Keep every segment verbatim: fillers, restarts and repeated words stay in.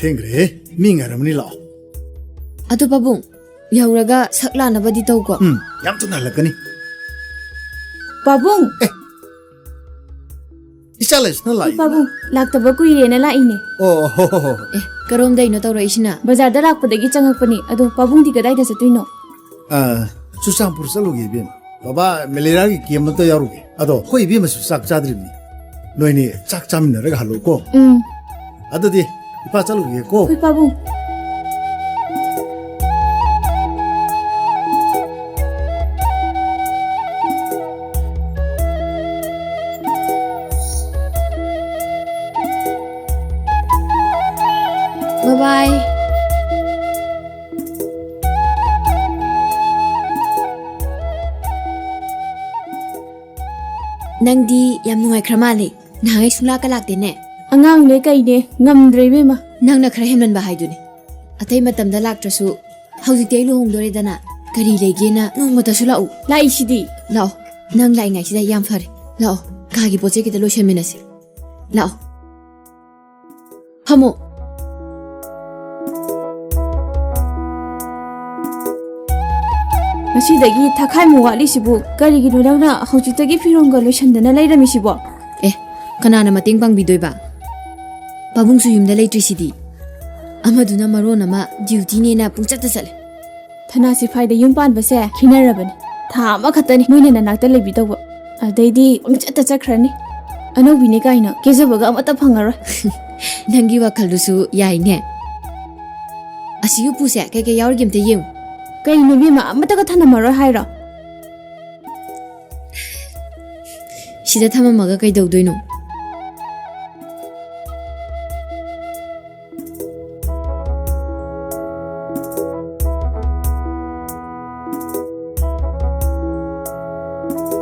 ꯊꯦꯡꯈ꯭ꯔꯦꯍꯦ, ꯃꯤ ꯉꯥꯏꯔꯝꯃꯅꯤ, ꯂꯥꯛꯑꯣ꯫ ꯑꯗꯣ ꯄꯥꯕꯨꯡ, ꯌꯧꯔꯒ ꯁꯛ ꯂꯥꯅꯕꯗꯤ ꯇꯧꯀꯣ꯫ ꯎꯝ, ꯌꯥꯝ ꯊꯨꯅ ꯍꯜꯂꯛꯀꯅꯤ꯫ ꯄꯥꯕꯨꯡ! ꯑꯦ! ꯏꯆꯥ ꯂꯩꯁꯅ ꯂꯥꯛꯏ꯫ ꯄꯥꯕꯨꯡ, ꯂꯥꯛꯇꯕ ꯀꯨꯏꯔꯦꯅ ꯂꯥꯛꯏꯅꯦ꯫ ꯑꯣ, ꯍꯣ, ꯍꯣ, ꯍꯣ꯫ ꯑꯦ, ꯀꯔꯣꯝꯗꯩꯅꯣ ꯇꯧꯔꯛꯏꯁꯤꯅ? ꯕꯖꯥꯔꯗ ꯂꯥꯛꯄꯗꯒꯤ ꯆꯪꯉꯛꯄꯅꯤ꯫ ꯑꯗꯣ ꯄꯥꯕꯨꯡꯗꯤ ꯀꯗꯥꯏꯗ ꯆꯠꯇꯣꯏꯅꯣ? ꯑ, ꯆꯨꯔꯆꯥꯟꯄꯨꯔ ꯆꯠꯂꯨꯒꯦ, ꯏꯕꯦꯝꯃ꯫ ꯕꯕꯥ ꯃꯦꯂꯦꯔꯤꯌꯥꯒꯤ ꯀꯦꯝ ꯑꯝꯇ ꯌꯥꯎꯔꯨꯒꯦ꯫ ꯑꯗꯣ ꯑꯩꯈꯣꯏ ꯏꯕꯦꯝꯃꯁꯨ ꯆꯥꯛ ꯆꯥꯗ꯭ꯔꯤꯕꯅꯤ꯫ ꯅꯣꯏꯅꯤ ꯆꯥꯛ ꯆꯥꯃꯤꯟꯅꯔꯒ ꯍꯜꯂꯨꯀꯣ꯫ ꯎꯝ꯫ ꯑꯗꯨꯗꯤ ꯏꯄꯥ ꯆꯠꯂꯨꯒꯦꯀꯣ꯫ ꯍꯣꯏ, ꯄꯥꯕꯨꯡ꯫ ꯕꯥꯏ ꯕꯥꯏ꯫ ꯅꯪꯗꯤ ꯌꯥꯝ ꯅꯨꯡꯉꯥꯏꯈ꯭ꯔ ꯃꯥꯜꯂꯦ꯫ ꯅꯍꯥꯟꯉꯩ ꯁꯨꯡꯂꯥꯛꯀ ꯂꯥꯛꯇꯦꯅꯦ꯫ ꯑꯉꯥꯡꯅꯦ ꯀꯩꯅꯦ, ꯉꯝꯗ꯭ꯔꯦ ꯏꯕꯦꯝꯃ꯫ ꯅꯪꯅ ꯈꯔ ꯍꯦꯟꯃꯟꯕ ꯍꯥꯏꯗꯨꯅꯤ꯫ ꯑꯇꯩ ꯃꯇꯝꯗ ꯂꯥꯛꯇ꯭ꯔꯁꯨ ꯍꯧꯖꯤꯛꯇꯤ ꯑꯩ ꯂꯨꯍꯣꯡꯗꯣꯔꯦꯗꯅ, ꯀꯔꯤ ꯂꯩꯒꯦꯅ ꯅꯣꯡꯃꯇꯁꯨ ꯂꯥꯛꯎ꯫ ꯂꯥꯛꯏꯁꯤꯗꯤ꯫ ꯂꯥꯛꯑꯣ, ꯅꯪ ꯂꯥꯛꯏꯉꯩꯁꯤꯗ ꯌꯥꯝ ꯐꯔꯦ꯫ ꯂꯥꯛꯑꯣ, ꯀꯥꯒꯤ ꯄꯣꯠ ꯆꯩ ꯈꯤꯇ ꯂꯣꯏꯁꯟꯃꯤꯟꯅꯁꯤ꯫ ꯂꯥꯛꯑꯣ꯫ ꯐꯝꯃꯣ꯫ ꯉꯁꯤꯗꯒꯤ ꯊꯥꯈꯥꯏꯃꯨꯛ ꯋꯥꯠꯂꯤꯁꯤꯕꯨ ꯀꯔꯤꯒꯤꯅꯣ ꯅꯪꯅ ꯍꯧꯖꯤꯛꯇꯒꯤ ꯐꯤꯔꯣꯟꯒ ꯂꯣꯏꯁꯟꯗꯅ ꯂꯩꯔꯝꯃꯤꯁꯤꯕꯣ? ꯑꯦ, ꯀꯅꯥꯅ ꯃꯇꯦꯡ ꯄꯥꯡꯕꯤꯗꯣꯏꯕ? ꯄꯥꯕꯨꯡꯁꯨ ꯌꯨꯝꯗ ꯂꯩꯇ꯭ꯔꯤꯁꯤꯗꯤ꯫ ꯑꯃꯗꯨꯅ ꯃꯔꯣꯟ ꯑꯃ ꯗ꯭ꯌꯨꯇꯤꯅꯦꯅ ꯄꯨꯡꯆꯠꯇ ꯆꯠꯂꯦ꯫ ꯊꯅꯥ ꯁꯤꯐꯥꯏꯗ ꯌꯨꯝ ꯄꯥꯟꯕꯁꯦ ꯈꯦꯠꯅꯔꯕꯅꯤ꯫ ꯊꯥ ꯑꯃꯈꯛꯇꯅꯤ ꯃꯣꯏꯅ ꯅꯅꯥꯛꯇ ꯂꯩꯕꯤꯗꯧꯕ꯫ ꯑꯗꯩꯗꯤ ꯄꯪꯆꯠꯇ ꯆꯠꯈ꯭ꯔꯅꯤ꯫ ꯑꯅꯧꯕꯤꯅꯦ ꯀꯥꯏꯅ ꯀꯦꯖꯕꯒ ꯑꯃꯠꯇ ꯐꯪꯉꯔꯣꯏ꯫ ꯅꯪꯒꯤ ꯋꯥꯈꯜꯗꯨꯁꯨ ꯌꯥꯏꯅꯦ꯫ ꯑꯁꯤ ꯎꯄꯨꯁꯦ ꯀꯩꯀꯩ ꯌꯥꯎꯔꯤꯒꯦ ꯑꯝꯇ ꯌꯦꯡꯉꯨ꯫ ꯀꯩꯅꯣ ꯏꯕꯦꯝꯃ, ꯑꯃꯠꯇꯒ ꯊꯅꯝꯃꯔꯣꯏ ꯍꯥꯏꯔꯣ? ꯁꯤꯗ ꯊꯝꯃꯝꯃꯒ ꯀꯩꯗꯧꯗꯣꯏꯅꯣ?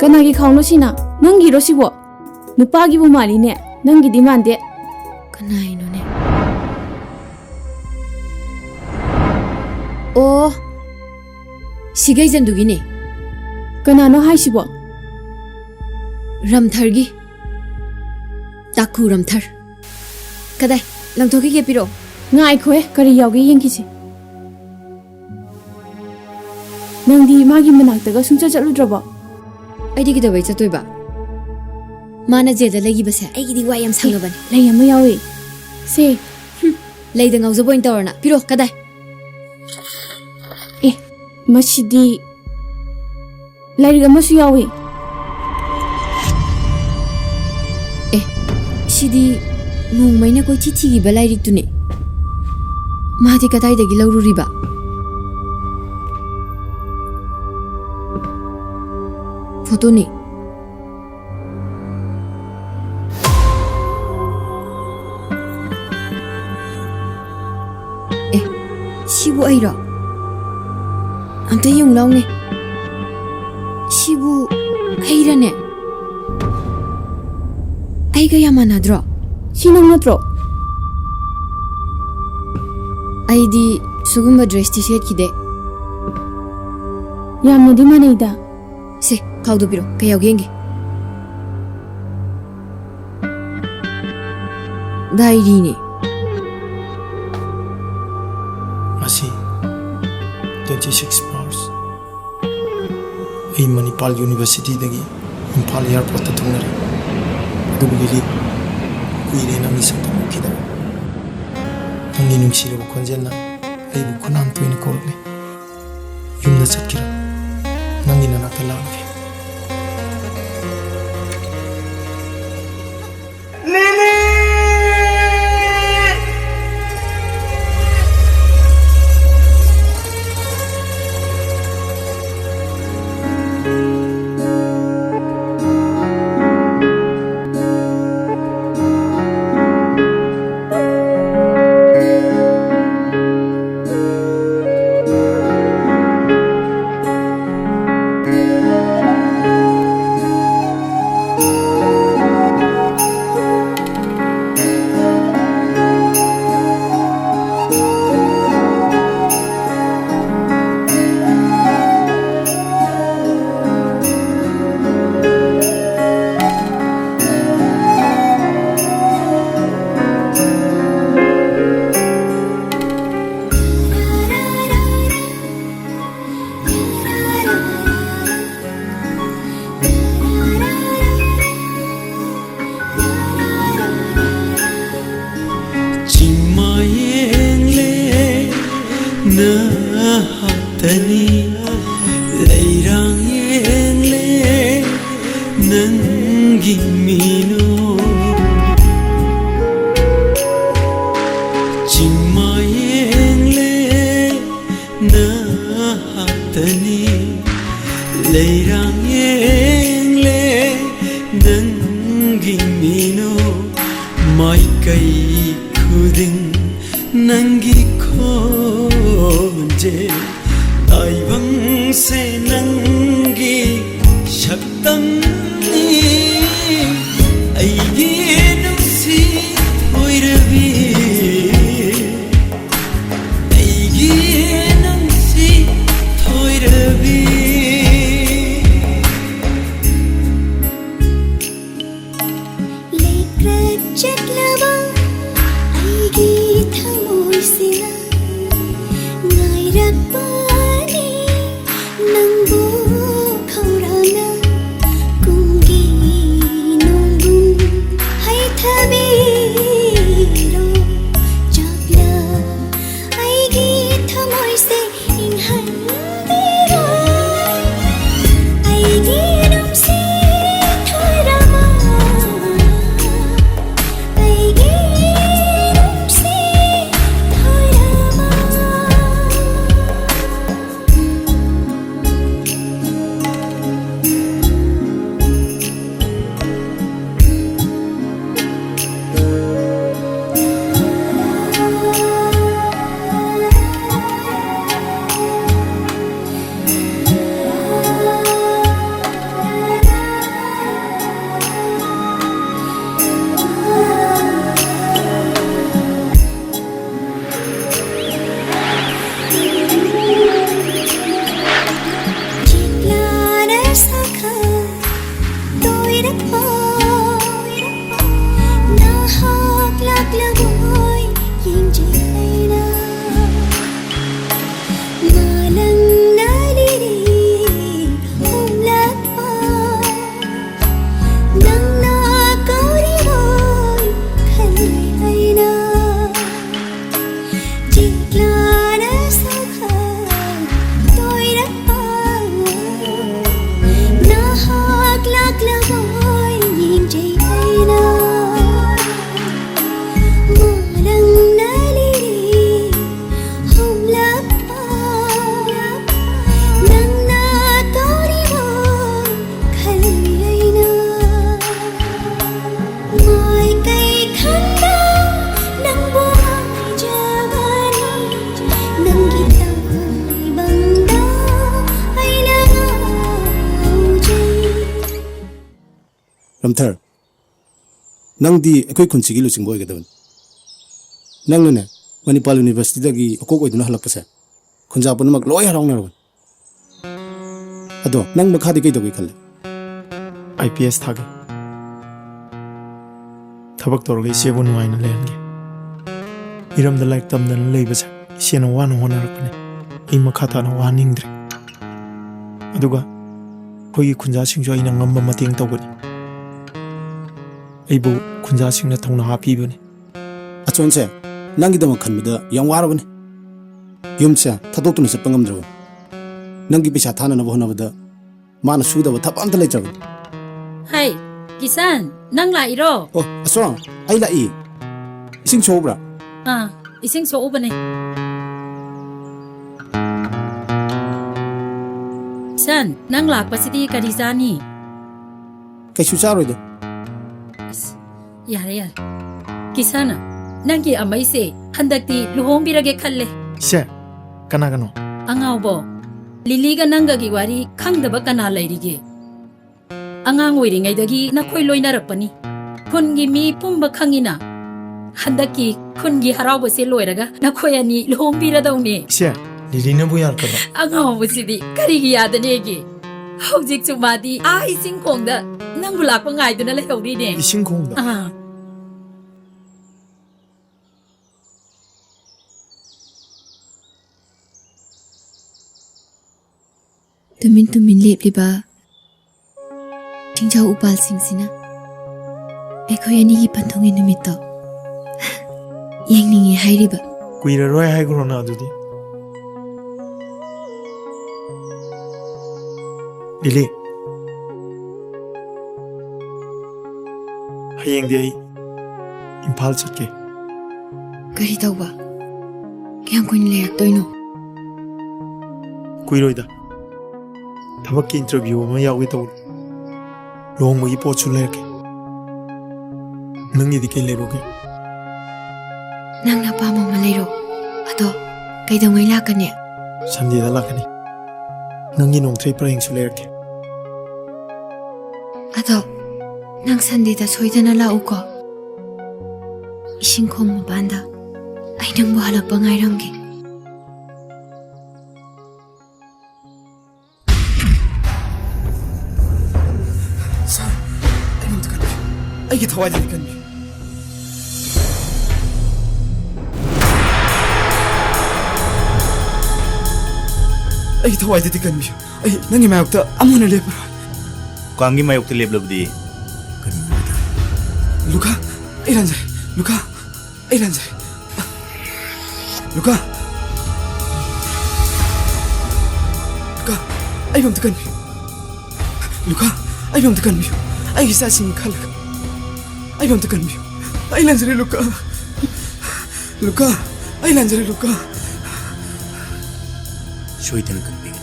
ꯀꯅꯥꯒꯤ ꯈꯥꯎꯅꯣ ꯁꯤꯅ? ꯅꯪꯒꯤꯔꯣ ꯁꯤꯕꯣ? ꯅꯨꯄꯥꯒꯤꯕꯨ ꯃꯥꯜꯂꯤꯅꯦ, ꯅꯪꯒꯤꯗꯤ ꯃꯥꯟꯗꯦ꯫ ꯀꯅꯥꯏꯅꯣꯅꯦ? ꯑꯣ, ꯁꯤꯒꯩꯖꯟꯗꯨꯒꯤꯅꯦ꯫ ꯀꯅꯥꯅꯣ ꯍꯥꯏꯁꯤꯕꯣ? ꯔꯝꯊꯔꯒꯤ꯫ ꯇꯥꯀꯨ ꯔꯝꯊꯔ꯫ ꯀꯗꯥꯏ? ꯂꯪꯊꯣꯛꯈꯤꯒꯦ, ꯄꯤꯔꯛꯑꯣ꯫ ꯉꯥꯏꯈꯣꯍꯦ, ꯀꯔꯤ ꯌꯥꯎꯒꯦ ꯌꯦꯡꯈꯤꯁꯦ꯫ ꯅꯪꯗꯤ ꯃꯥꯒꯤ ꯃꯅꯥꯛꯇꯒ ꯁꯨꯡꯆꯠ ꯆꯠꯂꯨꯗ꯭ꯔꯕꯣ? ꯑꯩꯗꯤ ꯀꯩꯗꯧꯕꯩ ꯆꯠꯇꯣꯏꯕ? ꯃꯥꯅ ꯖꯦꯜꯗ ꯂꯩꯈꯤꯕꯁꯦ ꯑꯩꯒꯤꯗꯤ ꯋꯥ ꯌꯥꯝ ꯁꯪꯉꯕꯅꯤ꯫ ꯂꯩ ꯑꯃ ꯌꯥꯎꯋꯦ꯫ ꯁꯦ꯫ ꯍꯨꯝ, ꯂꯩꯗ ꯉꯥꯎꯖꯕ ꯑꯣꯏꯅ ꯇꯧꯔꯣ ꯅꯪ꯫ ꯄꯤꯔꯛꯑꯣ, ꯀꯗꯥꯏ? ꯑꯦ, ꯃꯁꯤꯗꯤ ꯂꯥꯏꯔꯤꯛ ꯑꯃꯁꯨ ꯌꯥꯎꯏ꯫ ꯑꯦ, ꯁꯤꯗꯤ ꯅꯣꯡꯃꯩꯅ ꯀꯣꯏꯊꯤ ꯊꯤꯈꯤꯕ ꯂꯥꯏꯔꯤꯛꯇꯨꯅꯤ꯫ ꯃꯥꯗꯤ ꯀꯗꯥꯏꯗꯒꯤ ꯂꯧꯔꯨꯔꯤꯕ? ꯐꯣꯇꯣꯅꯤ꯫ ꯑꯦ, ꯁꯤꯕꯨ ꯑꯩꯔꯣ? ꯑꯝꯇ ꯌꯦꯡꯉꯨ ꯂꯥꯎꯅꯦ꯫ ꯁꯤꯕꯨ ꯑꯩꯔꯅꯦ? ꯑꯩꯒ ꯌꯥꯝ ꯃꯥꯟꯅꯗ꯭ꯔꯣ? ꯁꯤ ꯅꯪ ꯅꯠꯇ꯭ꯔꯣ? ꯑꯩꯗꯤ ꯁꯤꯒꯨꯝꯕ ꯗ꯭ꯔꯦꯁꯇꯤ ꯁꯦꯠꯈꯤꯗꯦ꯫ ꯌꯥꯝꯅꯗꯤ ꯃꯥꯟꯅꯩꯗ꯫ ꯁꯦ, ꯈꯥꯎꯗꯣ ꯄꯤꯔꯣ, ꯀꯩ ꯌꯥꯎꯒꯦ ꯌꯦꯡꯒꯦ꯫ ꯗꯥꯏꯔꯤꯅꯦ꯫ ꯉꯁꯤ twenty six March, ꯑꯩ ꯃꯅꯤꯄꯥꯜ ꯌꯨꯅꯤꯚꯔꯁꯤꯇꯤꯗꯒꯤ ꯏꯝꯐꯥꯜ ꯑꯦꯌꯥꯔꯄꯣꯔꯠꯇ ꯊꯨꯡꯂꯔꯦ꯫ ꯑꯗꯨꯕꯨ ꯂꯤꯂꯤ, ꯀꯨꯏꯔꯦ ꯅꯪꯒꯤ ꯁꯛꯇꯝ ꯎꯈꯤꯗꯕ꯫ ꯅꯪꯒꯤ ꯅꯨꯡꯁꯤꯔꯕ ꯈꯣꯟꯖꯦꯜꯅ ꯑꯩꯕꯨ ꯈꯨꯅꯥꯟ ꯇꯣꯏꯅ ꯀꯧꯔꯛꯂꯦ꯫ ꯌꯨꯝꯗ ꯆꯠꯀꯦꯔꯥ? ꯅꯪꯒꯤ ꯅꯅꯥꯛꯇ ꯂꯥꯛꯂꯒꯦ꯫ ꯅꯪꯒꯤ ꯃꯤꯅꯨ ꯆꯤꯡꯃꯥ ꯌꯦꯡꯂꯦ ꯅꯍꯥꯛꯇꯅꯤ, ꯂꯩꯔꯥꯡ ꯌꯦꯡꯂꯦ ꯅꯪꯒꯤ ꯃꯤꯅꯨ ꯃꯥꯏꯀꯩ ꯈꯨꯗꯤꯡ ꯅꯪꯒꯤ ꯈꯣꯟꯖꯦꯜ ꯇꯥꯏꯕꯪꯁꯦ ꯅꯪꯒꯤ ꯁꯛꯇꯝꯅꯤ꯫ ꯑꯩꯒꯤ ꯅꯨꯡꯁꯤ ꯊꯣꯏꯔꯕꯤ, ꯑꯩꯒꯤ ꯅꯨꯡꯁꯤ ꯊꯣꯏꯔꯕꯤ꯫ ꯂꯩꯀ꯭ꯔꯛ ꯆꯠꯂꯕ ꯑꯩꯒꯤ ꯊꯃꯣꯏꯁꯤꯅ ꯉꯥꯏꯔꯛꯄꯅꯤ ꯅꯪꯕꯨ ꯈꯧꯔꯥꯡꯅ꯫ ꯀꯨꯝꯒꯤ ꯅꯣꯡꯒꯨꯝ ꯍꯩꯊꯕꯤꯔꯣ ꯆꯥꯛꯂ ꯑꯩꯒꯤ ꯊꯃꯣꯏꯁꯦ ꯏꯪꯍꯟꯕꯤꯔꯣ꯫ ꯑꯩꯒꯤ ꯅꯨꯡꯁꯤ ꯊꯣꯏꯔꯕ, ꯑꯩꯒꯤ ꯅꯨꯡꯁꯤ ꯊꯣꯏꯔꯕ꯫ ꯆꯤꯛꯂꯥꯅ ꯁꯥꯈꯜ ꯇꯣꯏꯔꯛꯄ ꯅꯍꯥꯛ ꯂꯥꯛꯂꯕꯣꯏ ꯌꯦꯡꯖꯩ ꯑꯩꯅ꯫ ꯃꯥꯂꯪꯅ ꯂꯤꯔꯤ ꯍꯨꯝꯂꯛꯄ ꯅꯪꯅ ꯀꯧꯔꯤꯕꯣꯏ ꯈꯜꯂꯤ ꯑꯩꯅ꯫ ꯆꯤꯛꯂꯥꯅ ꯁꯥꯈꯜ ꯇꯣꯏꯔꯛꯄ ꯅꯍꯥꯛ ꯂꯥꯛꯂꯕ ꯔꯝꯊꯔ, ꯅꯪꯗꯤ ꯑꯩꯈꯣꯏ ꯈꯨꯟꯁꯤꯒꯤ ꯂꯨꯆꯤꯡꯕ ꯑꯣꯏꯒꯗꯕꯅꯤ꯫ ꯅꯪꯅꯅꯦ, ꯃꯅꯤꯄꯥꯜ ꯌꯨꯅꯤꯚꯔꯁꯤꯇꯤꯗꯒꯤ ꯃꯀꯣꯛ ꯑꯣꯏꯗꯨꯅ ꯍꯜꯂꯛꯄꯁꯦ ꯈꯨꯟꯖꯥ ꯄꯨꯝꯅꯃꯛ ꯂꯣꯏ ꯍꯔꯥꯎꯅꯔꯕꯅꯤ꯫ ꯑꯗꯣ ꯅꯪ ꯃꯈꯥꯗꯤ ꯀꯩꯗꯧꯒꯦ ꯈꯜꯂꯦ? ꯑꯥꯏ ꯄꯤ ꯑꯦꯁ ꯊꯥꯒꯦ꯫ ꯊꯕꯛ ꯇꯧꯔꯒ ꯏꯆꯦꯕꯨ ꯅꯨꯡꯉꯥꯏꯅ ꯂꯩꯍꯟꯒꯦ꯫ ꯃꯤꯔꯝꯗ ꯂꯥꯏꯔꯤꯛ ꯇꯝꯗꯅ ꯂꯩꯕꯁꯦ ꯏꯆꯦꯅ ꯋꯥꯅ ꯍꯣꯠꯅꯔꯛꯄꯅꯦ꯫ ꯑꯩ ꯃꯈꯥ ꯇꯥꯅ ꯋꯥꯍꯟꯅꯤꯡꯗ꯭ꯔꯦ꯫ ꯑꯗꯨꯒ ꯑꯩꯈꯣꯏꯒꯤ ꯈꯨꯟꯖꯥꯁꯤꯡꯁꯨ ꯑꯩꯅ ꯉꯝꯕ ꯃꯇꯦꯡ ꯇꯧꯒꯅꯤ꯫ ꯑꯩꯕꯨ ꯈꯨꯟꯖꯥꯁꯤꯡꯅ ꯊꯧꯅꯥ ꯍꯥꯞꯄꯤꯕꯅꯤ꯫ ꯑꯆꯣꯟꯁꯦ, ꯅꯪꯒꯤꯗꯃꯛ ꯈꯟꯕꯗ ꯌꯥꯝ ꯋꯥꯔꯕꯅꯤ꯫ ꯌꯨꯝꯁꯦ ꯊꯥꯗꯣꯛꯇꯨꯅ ꯆꯠꯄ ꯉꯝꯗ꯭ꯔꯕꯅꯤ꯫ ꯅꯪꯒꯤ ꯄꯩꯁꯥ ꯊꯥꯅꯅꯕ ꯍꯣꯠꯅꯕꯗ ꯃꯥꯅ ꯁꯨꯗꯕ ꯊꯕꯛ ꯑꯝꯇ ꯂꯩꯇ꯭ꯔꯕꯅꯤ꯫ ꯍꯩ, ꯀꯤꯁꯟ, ꯅꯪ ꯂꯥꯛꯏꯔꯣ? ꯑꯣ, ꯑꯆꯣꯟ, ꯑꯩ ꯂꯥꯛꯏ꯫ ꯏꯁꯤꯡ ꯁꯣꯛꯎꯕ꯭ꯔꯥ? ꯑꯥ, ꯏꯁꯤꯡ ꯁꯣꯛꯎꯕꯅꯦ꯫ ꯀꯤꯁꯟ, ꯅꯪ ꯂꯥꯛꯄꯁꯤꯗꯤ ꯀꯔꯤ ꯆꯥꯅꯤ? ꯀꯩꯁꯨ ꯆꯥꯔꯣꯏꯗ꯫ ꯑꯁ, ꯌꯥꯔꯦ, ꯌꯥꯔꯦ꯫ ꯀꯤꯁꯟ, ꯅꯪꯒꯤ ꯑꯃꯩꯁꯦ ꯍꯟꯗꯛꯇꯤ ꯂꯨꯍꯣꯡꯕꯤꯔꯒꯦ ꯈꯜꯂꯦ꯫ ꯁꯦ, ꯀꯅꯥꯒꯅꯣ? ꯑꯉꯥꯎꯕꯣ, ꯂꯤꯂꯤꯒ ꯅꯪꯒꯒꯤ ꯋꯥꯔꯤ ꯈꯪꯗꯕ ꯀꯅꯥ ꯂꯩꯔꯤꯒꯦ? ꯑꯉꯥꯡ ꯑꯣꯏꯔꯤꯉꯩꯗꯒꯤ ꯅꯈꯣꯏ ꯂꯣꯏꯅꯔꯛꯄꯅꯤ꯫ ꯈꯨꯟꯒꯤ ꯃꯤ ꯄꯨꯝꯕ ꯈꯪꯉꯤꯅ꯫ ꯍꯟꯗꯛꯀꯤ ꯈꯨꯟꯒꯤ ꯍꯔꯥꯎꯕꯁꯦ ꯂꯣꯏꯔꯒ ꯅꯈꯣꯏ ꯑꯅꯤ ꯂꯨꯍꯣꯡꯕꯤꯔꯗꯧꯅꯦ꯫ ꯏꯆꯦ, ꯂꯤꯂꯤꯅꯕꯨ ꯌꯥꯔꯛꯀꯗ꯭ꯔꯣ? ꯑꯉꯥꯎꯕꯁꯤꯗꯤ ꯀꯔꯤꯒꯤ ꯌꯥꯗꯅꯦꯒꯦ? ꯍꯧꯖꯤꯛꯁꯨ ꯃꯥꯗꯤ ꯑꯥ ꯏꯁꯤꯡ ꯈꯣꯡꯗ ꯅꯪꯕꯨ ꯂꯥꯛꯄ ꯉꯥꯏꯗꯨꯅ ꯂꯩꯍꯧꯔꯤꯅꯦ꯫ ꯏꯁꯤꯡ ꯈꯣꯡꯗ? ꯑꯥ꯫ ꯇꯨꯃꯤꯟ ꯇꯨꯃꯤꯟ ꯂꯦꯞꯂꯤꯕ ꯆꯤꯡꯖꯥꯎ ꯎꯄꯥꯜꯁꯤꯡꯁꯤꯅ ꯑꯩꯈꯣꯏ ꯑꯅꯤꯒꯤ ꯄꯟꯊꯨꯡꯒꯤ ꯅꯨꯃꯤꯠꯇꯣ ꯌꯦꯡꯅꯤꯡꯉꯤ ꯍꯥꯏꯔꯤꯕ꯫ ꯀꯨꯏꯔꯔꯣꯏ ꯍꯥꯏꯈ꯭ꯔꯣꯅ ꯑꯗꯨꯗꯤ꯫ ꯂꯤꯂꯤ, ꯍꯌꯦꯡꯗꯤ ꯑꯩ ꯏꯝꯐꯥꯜ ꯆꯠꯀꯦ꯫ ꯀꯔꯤ ꯇꯧꯕ? ꯀꯌꯥꯝ ꯀꯨꯏꯅ ꯂꯩꯔꯛꯇꯣꯏꯅꯣ? ꯀꯨꯏꯔꯣꯏꯗ꯫ ꯊꯕꯛꯀꯤ interview ꯑꯃ ꯌꯥꯎꯒꯦ ꯇꯧꯕꯅꯤ꯫ ꯂꯨꯍꯣꯡꯕꯒꯤ ꯄꯣꯠꯁꯨ ꯂꯩꯔꯛꯀꯦ꯫ ꯅꯪꯒꯤꯗꯤ ꯀꯩ ꯂꯩꯔꯨꯒꯦ? ꯅꯪꯅ ꯑꯄꯥꯝꯕ ꯑꯃ ꯂꯩꯔꯣ꯫ ꯑꯗꯣ ꯀꯩꯗꯧꯉꯩ ꯂꯥꯛꯀꯅꯤ? Sundayꯗ ꯂꯥꯛꯀꯅꯤ꯫ ꯅꯪꯒꯤ ꯅꯣꯡꯊ꯭ꯔꯩ ꯄꯔꯦꯡꯁꯨ ꯂꯩꯔꯛꯀꯦ꯫ ꯑꯗꯣ ꯅꯪ ꯁꯟꯗꯦꯗ ꯁꯣꯏꯗꯅ ꯂꯥꯛꯎꯀꯣ꯫ ꯏꯁꯤꯡ ꯈꯣꯡ ꯃꯄꯥꯟꯗ ꯑꯩ ꯅꯪꯕꯨ ꯍꯜꯂꯛꯄ ꯉꯥꯏꯔꯝꯒꯦ꯫ ꯁꯥꯔ, ꯑꯩꯉꯣꯟꯗ ꯀꯟꯕꯤꯌꯨ꯫ ꯑꯩꯒꯤ ꯊꯋꯥꯏꯗꯗꯤ ꯀꯟꯕꯤꯌꯨ꯫ ꯑꯩꯒꯤ ꯊꯋꯥꯏꯗꯗꯤ ꯀꯟꯕꯤꯌꯨ꯫ ꯑꯩ ꯅꯪꯒꯤ ꯃꯥꯌꯣꯛꯇ ꯑꯃꯨꯛ ꯍꯟꯅ ꯂꯦꯞꯄꯔꯣꯏ꯫ ꯀꯥꯡꯒꯤ ꯃꯥꯌꯣꯛꯇ ꯂꯦꯞꯂꯕꯗꯤ ꯀꯔꯤ ꯑꯣꯏꯒꯗꯒꯦ? ꯂꯨꯀꯥ, ꯑꯩ ꯂꯥꯟꯖꯔꯦ꯫ ꯂꯨꯀꯥ, ꯑꯩ ꯂꯥꯟꯖꯔꯦ꯫ ꯂꯨꯀꯥ! ꯂꯨꯀꯥ, ꯑꯩꯕꯨ ꯑꯝꯇ ꯀꯟꯕꯤꯌꯨ꯫ ꯂꯨꯀꯥ, ꯑꯩꯕꯨ ꯑꯝꯇ ꯀꯟꯕꯤꯌꯨ꯫ ꯑꯩꯒꯤ ꯏꯆꯥꯁꯤꯡꯒꯤ ꯈꯜꯂꯒ ꯑꯩꯕꯨ ꯑꯝꯇ ꯀꯟꯕꯤꯌꯨ꯫ ꯑꯩ ꯂꯥꯟꯖꯔꯦ, ꯂꯨꯀꯥ꯫ ꯂꯨꯀꯥ, ꯑꯩ ꯂꯥꯟꯖꯔꯦ, ꯂꯨꯀꯥ꯫ ꯁꯣꯏꯗꯅ ꯀꯟꯕꯤꯒꯅꯤ꯫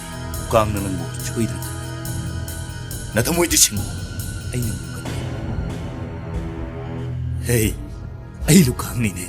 ꯀꯥꯡꯅ ꯅꯪꯕꯨ ꯁꯣꯏꯗꯅ ꯀꯟꯕꯤꯒꯅꯤ꯫ ꯅꯊꯃꯣꯏꯗꯤ ꯁꯤꯡꯉꯨ꯫ ꯑꯩ ꯅꯪꯕꯨ ꯀꯟꯕꯤꯒꯅꯤ꯫ ꯍꯦ, ꯑꯩ ꯂꯨꯀꯥꯡꯅꯤꯅꯦ꯫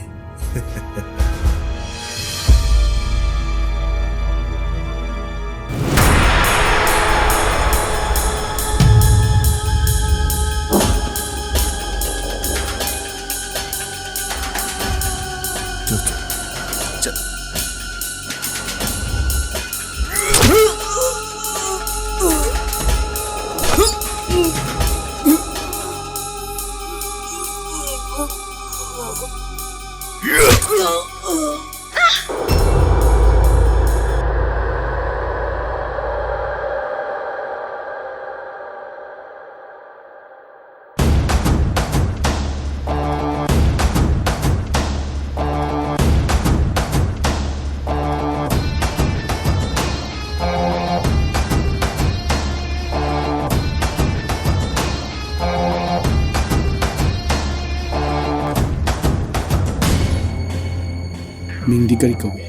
ꯃꯤꯡꯗꯤ ꯀꯔꯤ ꯀꯧꯏ?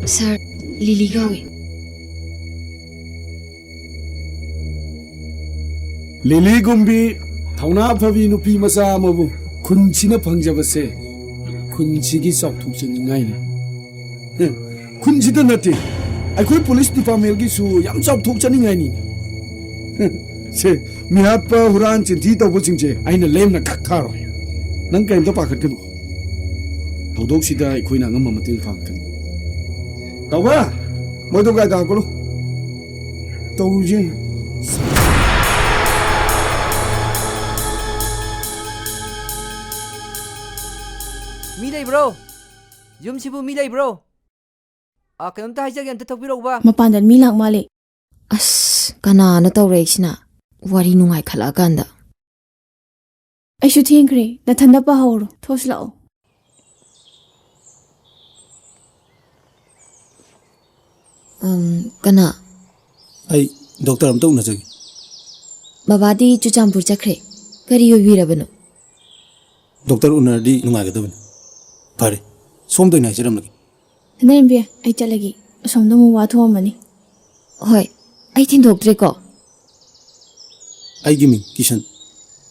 ꯁꯥꯔ, ꯂꯤꯂꯤ ꯀꯧꯏ꯫ ꯂꯤꯂꯤꯒꯨꯝꯕꯤ ꯊꯧꯅꯥ ꯐꯕꯤ ꯅꯨꯄꯤ ꯃꯆꯥ ꯑꯃꯕꯨ ꯈꯨꯟꯁꯤꯅ ꯐꯪꯖꯕꯁꯦ ꯈꯨꯟꯁꯤꯒꯤ ꯆꯥꯎꯊꯣꯛꯆꯅꯤꯡꯉꯥꯏꯅꯤ꯫ ꯍꯦ, ꯈꯨꯟꯁꯤꯗ ꯅꯠꯇꯦ, ꯑꯩꯈꯣꯏ ꯄꯨꯂꯤꯁ ꯗꯤꯄꯥꯔꯠꯃꯦꯟꯒꯤꯁꯨ ꯌꯥꯝ ꯆꯥꯎꯊꯣꯛꯆꯅꯤꯡꯉꯥꯏꯅꯤ꯫ ꯍꯦ, ꯁꯦ, ꯃꯤꯍꯥꯠꯄ, ꯍꯨꯔꯥꯟ ꯆꯤꯟꯊꯤ ꯇꯧꯕꯁꯤꯡꯁꯦ ꯑꯩꯅ ꯂꯦꯝꯅ ꯀꯛ ꯊꯥꯔꯣꯏ꯫ ꯅꯪ ꯀꯔꯤꯝꯇ ꯄꯥꯈꯠꯀꯅꯨ꯫ ꯊꯧꯗꯣꯛꯁꯤꯗ ꯑꯩꯈꯣꯏꯅ ꯑꯉꯝꯕ ꯃꯇꯦꯡ ꯄꯥꯡꯒꯅꯤ꯫ ꯇꯧꯕ, ꯃꯣꯏꯗꯣ ꯒꯥꯔꯤꯗ ꯍꯥꯞꯀꯠꯂꯨ꯫ ꯇꯧꯔꯨꯁꯦ꯫ ꯃꯤ ꯂꯩꯕ꯭ꯔꯣ? ꯌꯨꯝꯁꯤꯕꯨ ꯃꯤ ꯂꯩꯕ꯭ꯔꯣ? ꯑ, ꯀꯩꯅꯣꯝꯇ ꯍꯥꯏꯖꯒꯦ, ꯑꯝꯇ ꯊꯣꯛꯄꯤꯔꯛꯎꯕ꯫ ꯃꯄꯥꯟꯗ ꯃꯤ ꯂꯥꯛ ꯃꯥꯜꯂꯦ꯫ ꯑꯁ, ꯀꯅꯥꯅꯣ ꯇꯧꯔꯛꯏꯁꯤꯅ? ꯋꯥꯔꯤ ꯅꯨꯡꯉꯥꯏꯈꯠꯂꯛꯑꯀꯥꯟꯗ꯫ ꯑꯩꯁꯨ ꯊꯦꯡꯈ꯭ꯔꯦ, ꯅꯊꯟꯗ ꯄꯥꯍꯧꯔꯣ, ꯊꯣꯛꯁꯤꯜꯂꯛꯑꯣ꯫ ꯑꯝ, ꯀꯅꯥ? ꯑꯩ ꯗꯣꯛꯇꯔ ꯑꯝꯇ ꯎꯅꯖꯒꯦ꯫ ꯕꯕꯥꯗꯤ ꯆꯨꯔꯆꯥꯟꯄꯨꯔ ꯆꯠꯈ꯭ꯔꯦ꯫ ꯀꯔꯤ ꯑꯣꯏꯕꯤꯔꯕꯅꯣ? ꯗꯣꯛꯇꯔ ꯎꯅꯔꯗꯤ ꯅꯨꯡꯉꯥꯏꯒꯗꯕꯅꯤ꯫ ꯐꯔꯦ, ꯁꯣꯝꯗ ꯑꯣꯏꯅ ꯍꯥꯏꯖꯔꯝꯂꯒꯦ꯫ ꯏꯅꯦꯝꯕꯤ, ꯑꯩ ꯆꯠꯂꯒꯦ꯫ ꯑꯁꯣꯝꯗ ꯑꯃꯨꯛ ꯋꯥ ꯊꯣꯛꯑꯝꯃꯅꯤ꯫ ꯍꯣꯏ, ꯑꯩ ꯊꯤꯟꯗꯣꯛꯇ꯭ꯔꯦꯀꯣ꯫ ꯑꯩꯒꯤ ꯃꯤꯡ ꯀꯤꯁꯟ,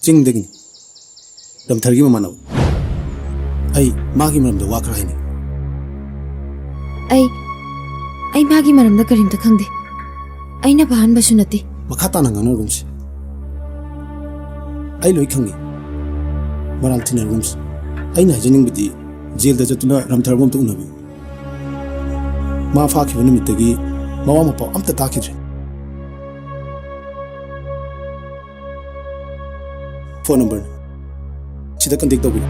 ꯆꯤꯡꯗꯒꯤꯅꯤ꯫ ꯔꯝꯊꯔꯒꯤ ꯃꯃꯥꯟꯅꯕ꯫ ꯑꯩ ꯃꯥꯒꯤ ꯃꯔꯝꯗ ꯋꯥ ꯈꯔ ꯍꯥꯏꯅꯤꯡꯉꯤ꯫ ꯑꯩ, ꯑꯩ ꯃꯥꯒꯤ ꯃꯔꯝꯗ ꯀꯔꯤꯝꯇ ꯈꯪꯗꯦ꯫ ꯑꯩꯅ ꯐꯥꯍꯟꯕꯁꯨ ꯅꯠꯇꯦ꯫ ꯃꯈꯥ ꯇꯥꯅ ꯉꯥꯡꯅꯔꯒꯨꯝꯁꯤ꯫ ꯑꯩ ꯂꯣꯏ ꯈꯪꯉꯤ꯫ ꯃꯔꯥꯜ ꯊꯤꯅꯔꯒꯨꯝꯁꯤ꯫ ꯑꯩꯅ ꯍꯥꯏꯖꯅꯤꯡꯕꯗꯤ, ꯖꯦꯜꯗ ꯆꯠꯇꯨꯅ ꯔꯝꯊꯔꯕꯨ ꯑꯝꯇ ꯎꯅꯕꯤꯌꯨ꯫ ꯃꯥ ꯐꯥꯈꯤꯕ ꯅꯨꯃꯤꯠꯇꯒꯤ ꯃꯋꯥ ꯃꯄꯥꯎ ꯑꯝꯇ ꯇꯥꯈꯤꯗ꯭ꯔꯦ꯫ ꯐꯣꯟ ꯅꯝꯕꯔꯅꯤ꯫ ꯁꯤꯗ ꯀꯟꯇꯦꯛ ꯇꯧꯕꯤꯌꯨ꯫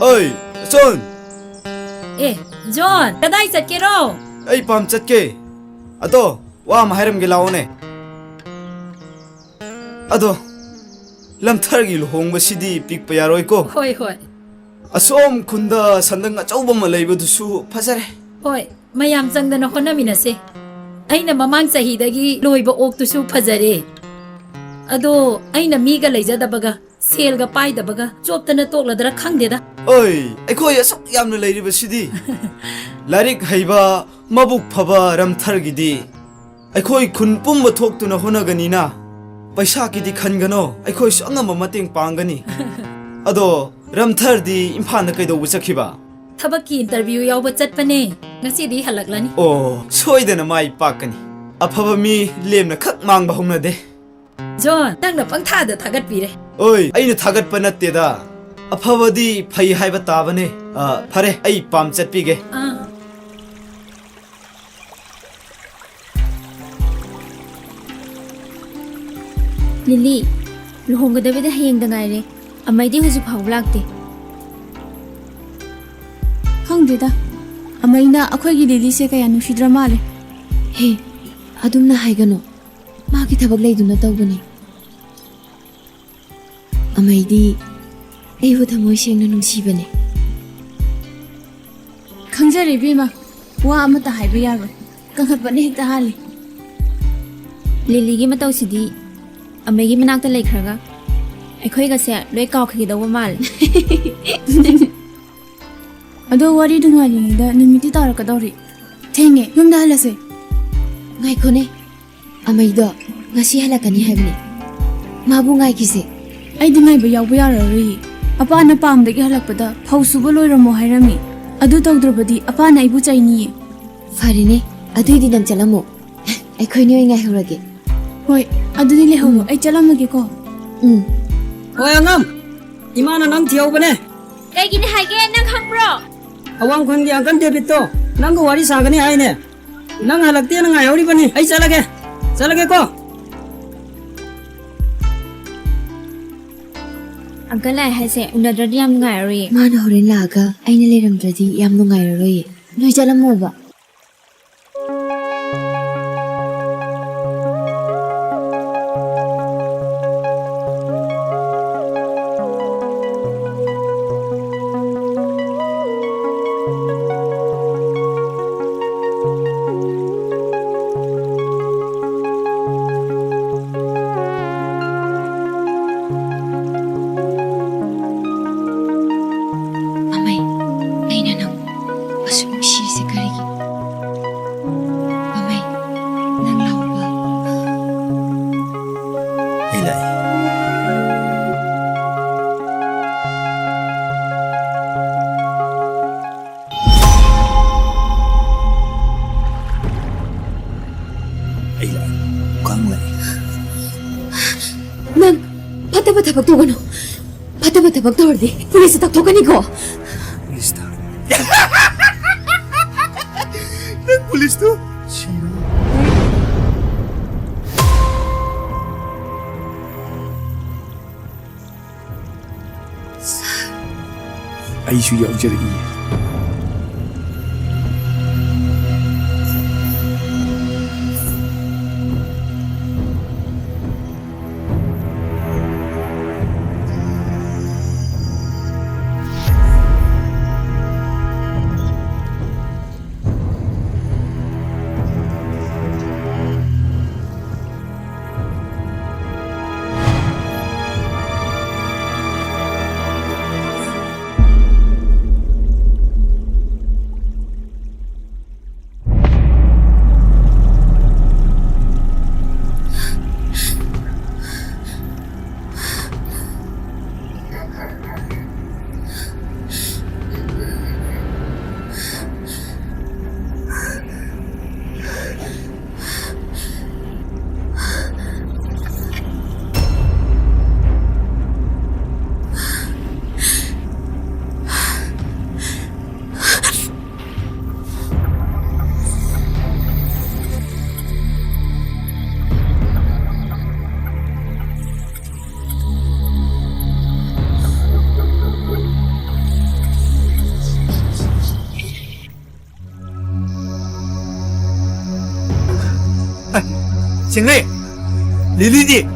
ꯑꯣꯏ, ꯖꯣꯟ! ꯑꯦ, ꯖꯣꯟ, ꯀꯗꯥꯏ ꯆꯠꯀꯦꯔꯣ? ꯑꯩ ꯄꯥꯝ ꯆꯠꯀꯦ꯫ ꯑꯗꯣ, ꯋꯥ ꯑꯃ ꯍꯥꯏꯔꯝꯒꯦ, ꯂꯥꯛꯑꯣꯅꯦ꯫ ꯑꯗꯣ, ꯂꯝꯊꯔꯒꯤ ꯂꯨꯍꯣꯡꯕꯁꯤꯗꯤ ꯄꯤꯛꯄ ꯌꯥꯔꯣꯏꯀꯣ꯫ ꯍꯣꯏ, ꯍꯣꯏ꯫ ꯑꯁꯣꯝ ꯈꯨꯟꯗ ꯁꯟꯗꯪ ꯑꯆꯧꯕ ꯑꯃ ꯂꯩꯕꯗꯨꯁꯨ ꯐꯖꯔꯦ꯫ ꯍꯣꯏ, ꯃꯌꯥꯝ ꯆꯪꯗꯅ ꯍꯣꯠꯅꯃꯤꯟꯅꯁꯦ꯫ ꯑꯩꯅ ꯃꯃꯥꯡ ꯆꯍꯤꯗꯒꯤ ꯂꯣꯏꯕ ꯑꯣꯛꯇꯨꯁꯨ ꯐꯖꯔꯦ꯫ ꯑꯗꯣ, ꯑꯩꯅ ꯃꯤꯒ ꯂꯩꯖꯗꯕꯒ ꯁꯦꯜꯒ ꯄꯥꯏꯗꯕꯒ ꯆꯣꯞꯇꯅ ꯇꯣꯛꯂꯗ꯭ꯔꯥ ꯈꯪꯗꯦꯗ꯫ ꯑꯣꯏ, ꯑꯩꯈꯣꯏ ꯑꯁꯨꯛ ꯌꯥꯝꯅ ꯂꯩꯔꯤꯕꯁꯤꯗꯤ꯫ ꯂꯥꯏꯔꯤꯛ ꯍꯩꯕ, ꯃꯕꯨꯛ ꯐꯕ ꯔꯝꯊꯔꯒꯤꯗꯤ ꯑꯩꯈꯣꯏ ꯈꯨꯟ ꯄꯨꯝꯕ ꯊꯣꯛꯇꯨꯅ ꯍꯣꯠꯅꯒꯅꯤꯅ꯫ ꯄꯩꯁꯥꯒꯤꯗꯤ ꯈꯟꯒꯅꯣ, ꯑꯩꯈꯣꯏꯁꯨ ꯑꯉꯝꯕ ꯃꯇꯦꯡ ꯄꯥꯡꯒꯅꯤ꯫ ꯑꯗꯣ ꯔꯝꯊꯔꯗꯤ ꯏꯝꯐꯥꯜꯗ ꯀꯩꯗꯧꯕ ꯆꯠꯈꯤꯕ? ꯊꯕꯛꯀꯤ interview ꯌꯥꯎꯕ ꯆꯠꯄꯅꯦ꯫ ꯉꯁꯤꯗꯤ ꯍꯜꯂꯛꯂꯅꯤ꯫ ꯑꯣ, ꯁꯣꯏꯗꯅ ꯃꯥꯏ ꯄꯥꯛꯀꯅꯤ꯫ ꯑꯐꯕ ꯃꯤ ꯂꯦꯝꯅ ꯈꯛ ꯃꯥꯡꯕ ꯍꯧꯅꯗꯦ꯫ ꯖꯣꯟ, ꯅꯪꯅ ꯄꯪꯊꯥꯗ ꯊꯥꯒꯠꯄꯤꯔꯦ꯫ ꯑꯣꯏ, ꯑꯩꯅ ꯊꯥꯒꯠꯄ ꯅꯠꯇꯦꯗ꯫ ꯑꯐꯕꯗꯤ ꯐꯩ ꯍꯥꯏꯕ ꯇꯥꯕꯅꯦ꯫ ꯑ, ꯐꯔꯦ, ꯑꯩ ꯄꯥꯝ ꯆꯠꯄꯤꯒꯦ꯫ ꯑꯥ꯫ ꯂꯤꯂꯤ, ꯂꯨꯍꯣꯡꯒꯗꯕꯗ ꯍꯌꯦꯡꯗ ꯉꯥꯏꯔꯦ꯫ ꯑꯃꯩꯗꯤ ꯍꯧꯖꯤꯛ ꯐꯥꯎꯕ ꯂꯥꯛꯇꯦ꯫ ꯈꯪꯗꯦꯗ, ꯑꯃꯩꯅ ꯑꯩꯈꯣꯏꯒꯤ ꯂꯤꯂꯤꯁꯦ ꯀꯌꯥ ꯅꯨꯡꯁꯤꯗ꯭ꯔ ꯃꯥꯜꯂꯦ꯫ ꯍꯦ, ꯑꯗꯨꯝꯅ ꯍꯥꯏꯒꯅꯨ꯫ ꯃꯥꯒꯤ ꯊꯕꯛ ꯂꯩꯗꯨꯅ ꯇꯧꯕꯅꯤ꯫ ꯑꯃꯩꯗꯤ ꯑꯩꯕꯨ ꯊꯃꯣꯏ ꯁꯦꯡꯅ ꯅꯨꯡꯁꯤꯕꯅꯦ꯫ ꯈꯪꯖꯔꯦ ꯏꯕꯦꯝꯃ, ꯋꯥ ꯑꯃꯠꯇ ꯍꯥꯏꯕ ꯌꯥꯔꯣꯏ꯫ ꯀꯟꯈꯠꯄꯅ ꯍꯦꯛꯇ ꯍꯥꯜꯂꯤ꯫ ꯂꯤꯂꯤꯒꯤ ꯃꯇꯧꯁꯤꯗꯤ ꯑꯃꯩꯒꯤ ꯃꯅꯥꯛꯇ ꯂꯩꯈ꯭ꯔꯒ ꯑꯩꯈꯣꯏꯒꯁꯦ ꯂꯣꯏ ꯀꯥꯎꯈꯤꯒꯗꯧꯕ ꯃꯥꯜꯂꯦ꯫ ꯑꯗꯣ ꯋꯥꯔꯤ ꯅꯨꯡꯉꯥꯏꯔꯤꯉꯩꯗ ꯅꯨꯃꯤꯠꯇꯤ ꯇꯥꯔꯛꯀꯗꯧꯔꯤ꯫ ꯊꯦꯡꯉꯦ, ꯌꯨꯝꯗ ꯍꯜꯂꯁꯦ꯫ ꯉꯥꯏꯈꯣꯅꯦ, ꯑꯃꯩꯗꯣ ꯉꯁꯤ ꯍꯜꯂꯛꯀꯅꯤ ꯍꯥꯏꯕꯅꯦ꯫ ꯃꯥꯕꯨ ꯉꯥꯏꯈꯤꯁꯦ꯫ ꯑꯩꯗꯤ ꯉꯥꯏꯕ ꯌꯥꯎꯕ ꯌꯥꯔꯔꯣꯏꯌꯦ꯫ ꯑꯄꯥꯅ ꯄꯥꯝꯗꯒꯤ ꯍꯜꯂꯛꯄꯗ ꯐꯧ ꯁꯨꯕ ꯂꯣꯏꯔꯝꯃꯣ ꯍꯥꯏꯔꯝꯃꯤ꯫ ꯑꯗꯨ ꯇꯧꯗ꯭ꯔꯕꯗꯤ ꯑꯄꯥꯅ ꯑꯩꯕꯨ ꯆꯩꯅꯤꯌꯦ꯫ ꯐꯔꯦꯅꯦ, ꯑꯗꯨꯏꯗꯤ ꯅꯪ ꯆꯠꯂꯝꯃꯣ꯫ ꯑꯩꯈꯣꯏꯅꯤ ꯑꯣꯏ ꯉꯥꯏꯍꯧꯔꯒꯦ꯫ ꯍꯣꯏ, ꯑꯗꯨꯗꯤ ꯂꯩꯍꯧꯔꯣ꯫ ꯎꯝ꯫ ꯑꯩ ꯆꯠꯂꯝꯃꯒꯦꯀꯣ꯫ ꯎꯝ꯫ ꯍꯣꯏ, ꯑꯉꯝ꯫ ꯏꯃꯥꯅ ꯅꯪ ꯊꯤꯍꯧꯕꯅꯦ꯫ ꯀꯩꯒꯤꯅꯤ ꯍꯥꯏꯒꯦ? ꯅꯪ ꯈꯪꯕ꯭ꯔꯣ? ꯑꯋꯥꯡ ꯈꯨꯟꯒꯤ uncle ꯗꯦꯕꯤꯠꯇꯣ ꯅꯪꯒ ꯋꯥꯔꯤ ꯁꯥꯒꯅꯤ ꯍꯥꯏꯅꯦ꯫ ꯅꯪ ꯍꯜꯂꯛꯇꯦꯅ ꯉꯥꯏꯍꯧꯔꯤꯕꯅꯤ꯫ ꯑꯩ ꯆꯠꯂꯒꯦ꯫ ꯆꯠꯂꯒꯦꯀꯣ꯫ Uncle ꯂꯥꯛꯑꯦ ꯍꯥꯏꯁꯦ ꯎꯅꯗ꯭ꯔꯗꯤ ꯌꯥꯝ ꯅꯨꯡꯉꯥꯏꯔꯔꯣꯏꯌꯦ꯫ ꯃꯥꯅ ꯍꯣꯔꯦꯟ ꯂꯥꯛꯑꯒ ꯑꯩꯅ ꯂꯩꯔꯝꯗ꯭ꯔꯗꯤ ꯌꯥꯝ ꯅꯨꯡꯉꯥꯏꯔꯔꯣꯏꯌꯦ꯫ ꯅꯣꯏ ꯆꯠꯂꯝꯃꯣꯕ꯫ ꯊꯕꯛ ꯇꯧꯒꯅꯨ꯫ ꯐꯠꯇꯕ ꯊꯕꯛ ꯇꯧꯔꯗꯤ ꯄꯨꯂꯤꯁꯇ ꯇꯥꯛꯊꯣꯛꯀꯅꯤꯀꯣ꯫ ꯄꯨꯂꯤꯁꯇ? ꯅꯪ ꯄꯨꯂꯤꯁꯇꯣ? ꯁꯤꯔꯣ? ꯑꯩꯁꯨ ꯌꯥꯎꯖꯔꯛꯏ꯫ ꯁꯤꯡꯂꯤ! ꯂꯤꯂꯤꯗꯤ?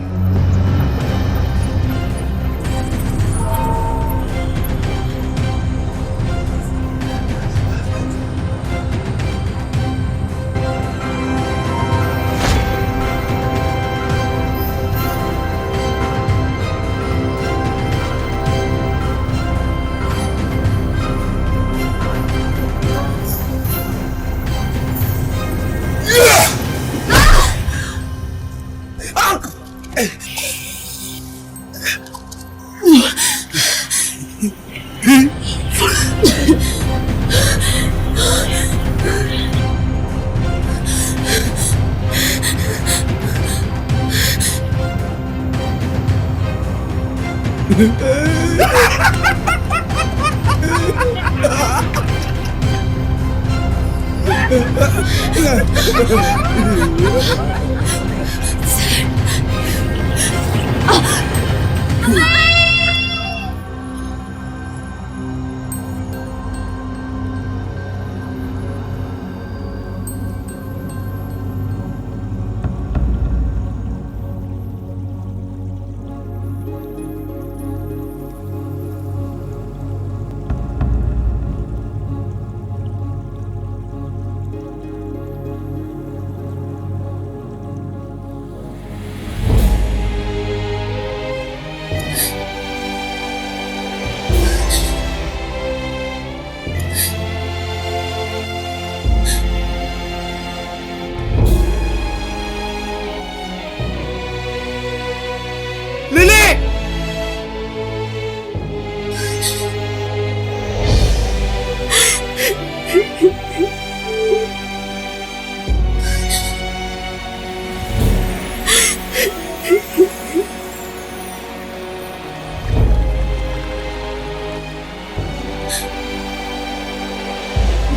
ꯂꯤꯂꯤ!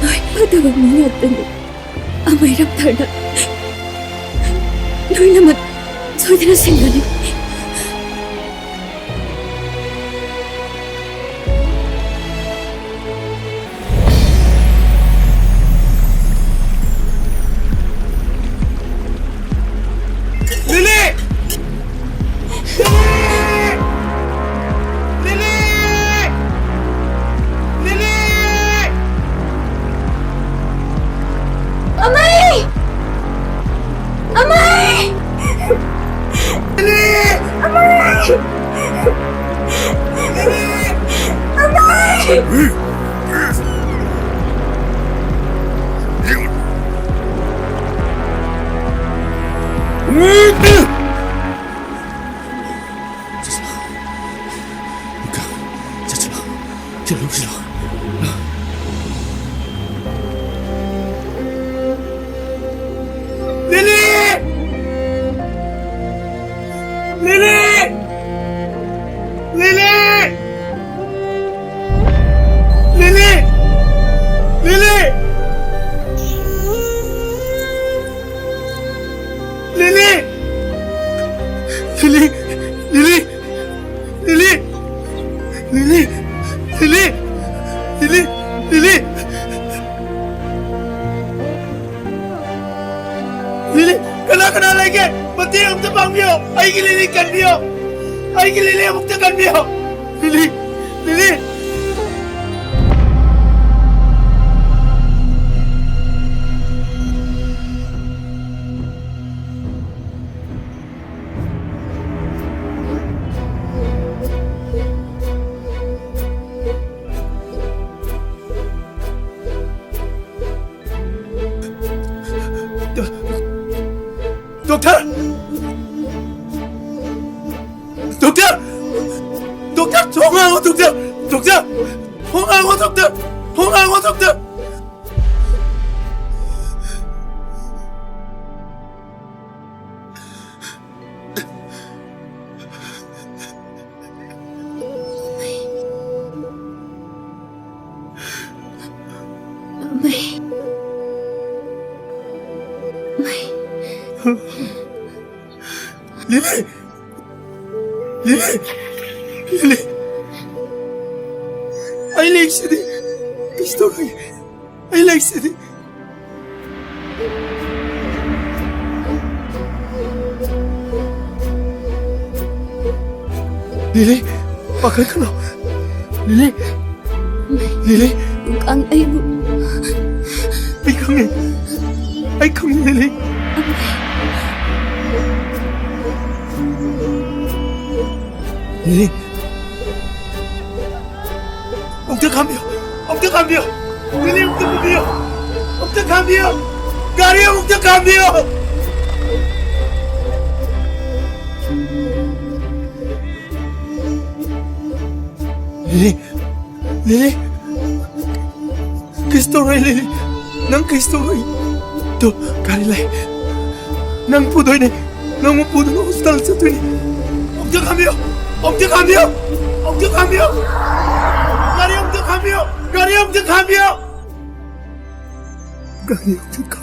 ꯅꯣꯏ ꯐꯠꯇꯕ ꯃꯤ ꯉꯥꯛꯇꯅꯤ꯫ ꯑꯃꯩ ꯔꯛꯇꯔꯅ ꯅꯣꯏꯅꯃꯛ ꯁꯣꯏꯗꯅ ꯁꯤꯡꯒꯅꯤ꯫ ꯂꯤꯂꯤ! ꯂꯤꯂꯤ! ꯂꯤꯂꯤ! ꯂꯤꯂꯤ! ꯑꯃꯩ! ꯑꯃꯩ! ꯂꯤꯂꯤ! ꯀꯅꯥ ꯂꯩꯒꯦ? ꯃꯇꯦꯡ ꯑꯝꯇ ꯄꯥꯡꯕꯤꯌꯣ꯫ ꯑꯩꯒꯤ ꯂꯤꯂꯤ ꯀꯟꯕꯤꯌꯣ꯫ ꯑꯩꯒꯤ ꯂꯤꯂꯤ ꯑꯃꯨꯛꯇ ꯀꯟꯕꯤꯌꯣ꯫ ꯂꯤꯂꯤ, ꯂꯤꯂꯤ꯫ ꯗꯣꯛꯇꯔ! ꯗꯣꯛꯇꯔ! ꯗꯣꯛꯇꯔ, ꯊꯣꯡ ꯍꯥꯡꯉꯣ, ꯗꯣꯛꯇꯔ! ꯗꯣꯛꯇꯔ! ꯊꯣꯡ ꯍꯥꯡꯉꯣ, ꯗꯣꯛꯇꯔ! ꯊꯣꯡ ꯍꯥꯡꯉꯣ, ꯗꯣꯛꯇꯔ! ꯂꯤꯂꯤ! ꯂꯤꯂꯤ! ꯂꯤꯂꯤ! ꯑꯩ ꯂꯩꯁꯤꯗꯤ! ꯀꯩꯁꯨ ꯇꯧꯔꯣꯏ꯫ ꯑꯩ ꯂꯩꯁꯤꯗꯤ! ꯂꯤꯂꯤ, ꯄꯥꯈꯠꯀꯅꯣ꯫ ꯂꯤꯂꯤ, ꯂꯤꯂꯤ꯫ ꯀꯥꯡ ꯑꯩꯕꯨ ꯑꯩ ꯈꯪꯉꯦ꯫ ꯑꯩ ꯈꯪꯉꯦ, ꯂꯤꯂꯤ꯫ ꯂꯤꯂꯤ꯫ ꯑꯃꯨꯛꯇ ꯈꯥꯝꯕꯤꯌꯨ! ꯑꯃꯨꯛꯇ ꯈꯥꯝꯕꯤꯌꯨ! ꯂꯤꯂꯤ ꯑꯃꯨꯛꯇ ꯄꯨꯕꯤꯌꯨ! ꯑꯃꯨꯛꯇ ꯈꯥꯝꯕꯤꯌꯨ! ꯒꯥꯔꯤ ꯑꯃꯨꯛꯇ ꯈꯥꯝꯕꯤꯌꯨ! ꯂꯤꯂꯤ! ꯂꯤꯂꯤ! ꯀꯩꯁꯨ ꯇꯧꯔꯣꯏ, ꯂꯤꯂꯤ꯫ ꯅꯪ ꯀꯩꯁꯨ ꯇꯧꯔꯣꯏ꯫ ꯇꯨ, ꯒꯥꯔꯤ ꯂꯥꯛꯑꯦ꯫ ꯅꯪ ꯄꯨꯗꯣꯏꯅꯦ꯫ ꯅꯪꯕꯨ ꯄꯨꯗꯨꯅ ꯍꯣꯁꯄꯤꯇꯥꯜ ꯆꯠꯇꯣꯏꯅꯦ꯫ ꯑꯃꯨꯛꯇ ꯈꯥꯝꯕꯤꯌꯨ! ꯑꯃꯨꯛꯇ ꯈꯥꯝꯕꯤꯌꯨ! ꯑꯃꯨꯛꯇ ꯈꯥꯝꯕꯤꯌꯨ! ꯒꯥꯔꯤ ꯑꯃꯨꯛꯇ ꯈꯥꯝꯕꯤꯌꯨ! ꯒꯥꯔꯤ ꯑꯃꯨꯛꯇ ꯈꯥꯝꯕꯤꯌꯨ! ꯒꯥꯔꯤ ꯑꯃꯨꯛꯇ ꯈꯥꯝꯕꯤꯌꯨ!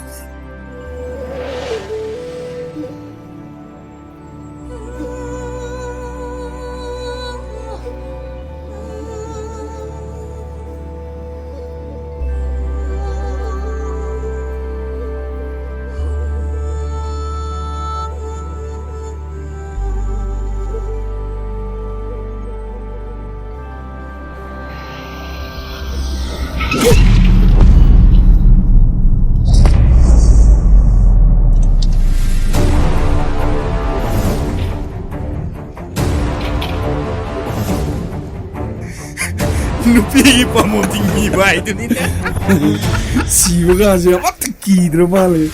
ꯄꯥꯝꯕꯣꯝ ꯊꯤꯡꯕꯤꯕ ꯍꯥꯏꯗꯨꯅꯤꯅꯦ꯫ ꯁꯤꯕ ꯀꯥꯟꯁꯦ ꯑꯃꯠꯇ ꯀꯤꯗ꯭ꯔ ꯃꯥꯜꯂꯦ꯫